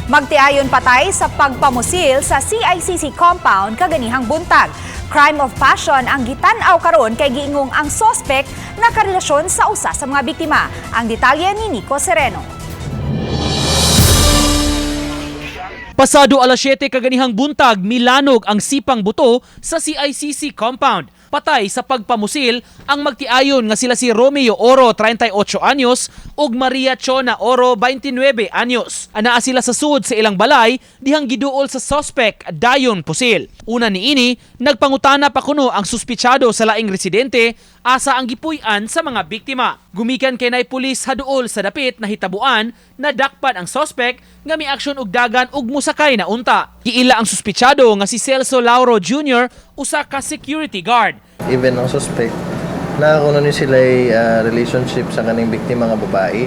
Magtiayon patay sa pagpamusil sa CICC compound kaganihang buntag. Crime of passion ang gitan-aw karon kay giingong ang sospek nakarelasyon sa usa sa mga biktima. Ang detalye ni Nico Sereno. Pasado alas 7 kaganihang buntag, milanog ang sipang buto sa CICC compound. Patay sa pagpamusil ang magtiayon nga sila si Romeo Oro, 38 anyos, ug Maria Chona Oro, 29 anyos. Anaa sila sa sud sa ilang balay dihang giduol sa suspect dayon pusil. Una niini, nagpangutana pa kuno ang suspitsado sa laing residente asa ang gipuy-an sa mga biktima. Gumikan kay nay pulis haduol sa dapit na hitabuan na dakpan ang suspect nga miaksyon og dagan ug musakay na unta. Giila ang suspitsado nga si Celso Lauro Jr., usa ka security guard. Even ang suspect na kuno ni sila relationship sa kaning biktima nga babae.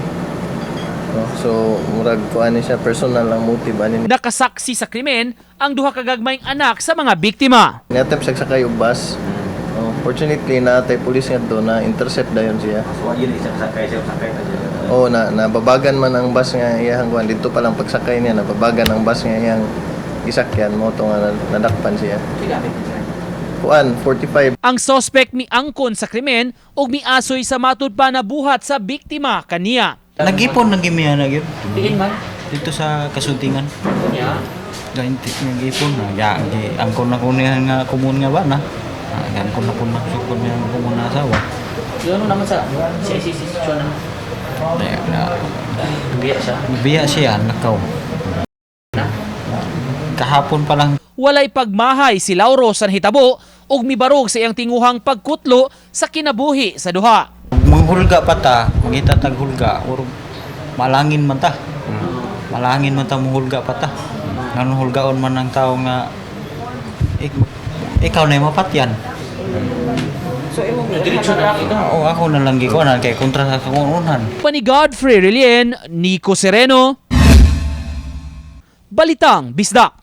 No? So murag kuan ni siya, personal ang motive ani ni. Nakasaksi sa krimen ang duha ka gagmayng anak sa mga biktima. Ni-attempt siya sakay og bus. Oh, fortunately naa tay pulis nga do na intercept dayon siya. So, yun isang sakay siya, sakay na siya. Oh, na nababagan man ang bus nga iyang kuan dito pa lang pagsakay niya, nababagan ang bus nga iyang gisakyan mo to nga nadakpan siya. Kuan 45. Ang suspect miangkon sa krimen ug miasoy sa matud pa na buhat sa biktima kaniya. Nag-ipon na gimiya na gyud. Diin man. Dito sa kasultingan. Niya. Ganti nag-ipon na. Ya, gi angkon na ko niya nga kumun nga ba na. Ah, angkon na ko na ko niya kumun na asawa. Yun naman sa CICC sitwasyon. Na, na, Biya siya. biya siya nakaw. Kahapon pa lang. Walay pagmahay si Lauro sa nahitabo ug mibarog sa iyang tinguhang pagkutlo sa kinabuhi sa duha. Manghulga pa ta, mangita tag hulga or malangin man ta. Malangin man ta muhulga pa ta. Nganong hulgaon man ang tao nga ikaw na mapatyan. So imong diretso na Oo, ako na lang gikuanan kay kontra sa akong unan. Pa ni Godfrey Relien, Nico Sereno, Balitang Bisdak.